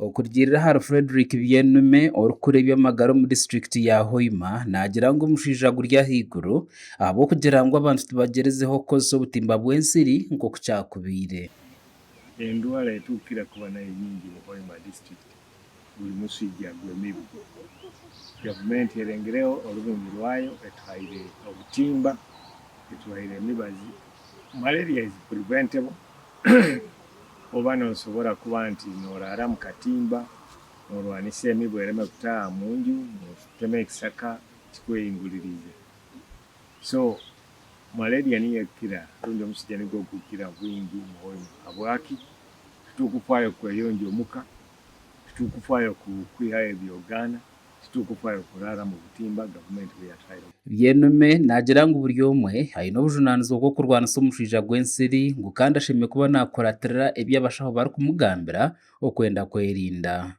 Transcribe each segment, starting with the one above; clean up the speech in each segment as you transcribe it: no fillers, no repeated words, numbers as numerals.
Okurugiirira ahari Fredrick Byenume orikukora eby'amagara omu disiturikiti ya Hoima naagira ngu omushaija guri ahaiguru ahabw'okugira ngu abantu tibagyerizeho kukozesa obutimba bw'ensiri nk'oku kyakubaire. Endwara etukukira kuba nayo nyingi mu Hoima district guri muswija gw'emibu. Gavumenti erengereho orubimi rwayo etuhaire obutimba, etuhaire emibazi. Malaria is preventable oba nosobora kuba nti noraara mu katimba, norwanisa emibu ereme kutaaha munju, notema ekisaka kikwehinguririize. So malaria niyo ekukira rundi omuswija nigwo gukukira bwingi mu Hoima habwaki? Titukufaayo kweyonja omuka, titukufaayo kwihayo ebyogaana, titukufaayo kuraara mu butimba gavumenti buyatuhaire. Byenume naagira ngu buri omwe aine obujunaanizibwa bw'okurwanisa omushwija gw'ensiri ngu kandi ashemereire kuba naakuratirira ebi abashaho barikumugambira okwenda kwerinda.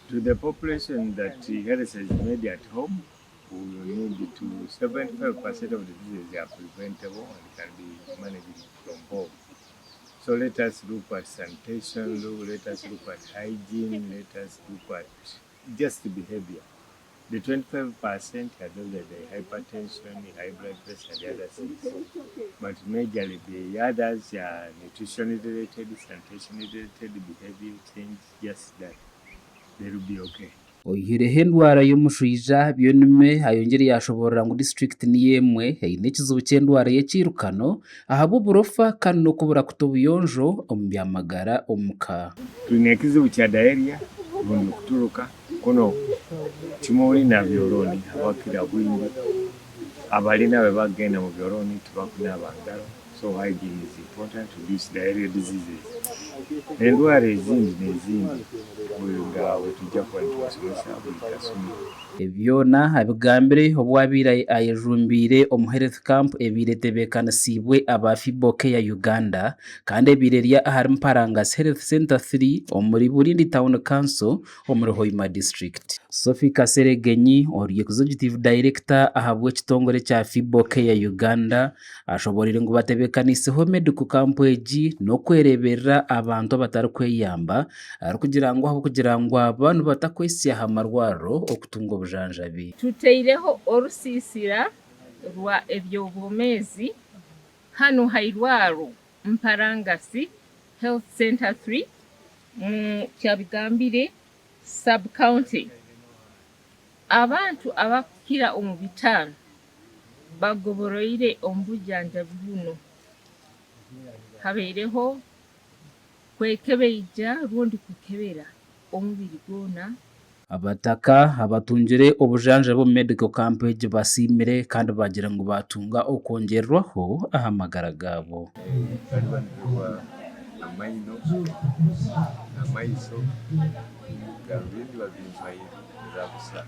To the population that health is made at home, we will need to 75% of the diseases are preventable and can be managed from home. So let us look at sanitation, let us look at hygiene, let us look at just behavior. The 25% are those that the hypertension, high blood pressure, and the other things. But majorly the others are nutrition related, sanitation related, behavior change, just that they will be okay. Oyihireho endwara y'omushwija, Byenume ayongyire yaashoboorora ngu disiturikiti niyo emwe eine ekizibu ky'endwara y'ekiirukano ahabw'oburofa kandi n'okubura kuta obuyonjo omu by'amagara omuka. Twine ekizibu kya diarrhea rundi okuturuka kunu timurina byorooni abakira bwingi abalina bwebakugenda mu byorooni tibakunaaba ngaro so hygiene is important to reduce diarrhea diseases endwara ezindi nezindi nga bwetujja kuba nitubasomesa buli kasumi. Ebi byona abigambire obu abaire ayejumbiire omu Health Camp ebaire etebeekanisiibwe aba Fibo Care Uganda kandi ebaire eri ahari Mparangas Health Centre 3 omuri Bulindi Town Council omuri Hoima District. Sophie Kaseregenyi ori Executive Director ahabw'ekitongore kya Fibo Care Uganda ashoboreire ngu batebeekaniiseho Medical Camp egi n'okwereeberera abantu abatarikweyamba arikugira ngu ahabw'okugira ngu aba nibatakwehitsya aha marwariro okutunga obujanjabi. Tutaireho orusiisira rwa eby'obwomeezi Hanu hairwaro Mparangasi Health Centre 3 mu Kyabigambire Sub County, abantu abakukira omu bitaano bagoboroire omu bujanjabi bunu. Habaireho kwekebeija rundi kukebera omubiri gwona. Abataka abatungire obujanjabi omu medical camp egi basiimire kandi baagira ngu baatunga okwongyerwaho aha magara gaabo. Nitaribanizibwa amaino, amaiso, garubindi babimpaire za busa.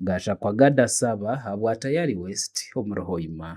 Gashakwa Gad Asaba habwa Tayari West omuri Hoima.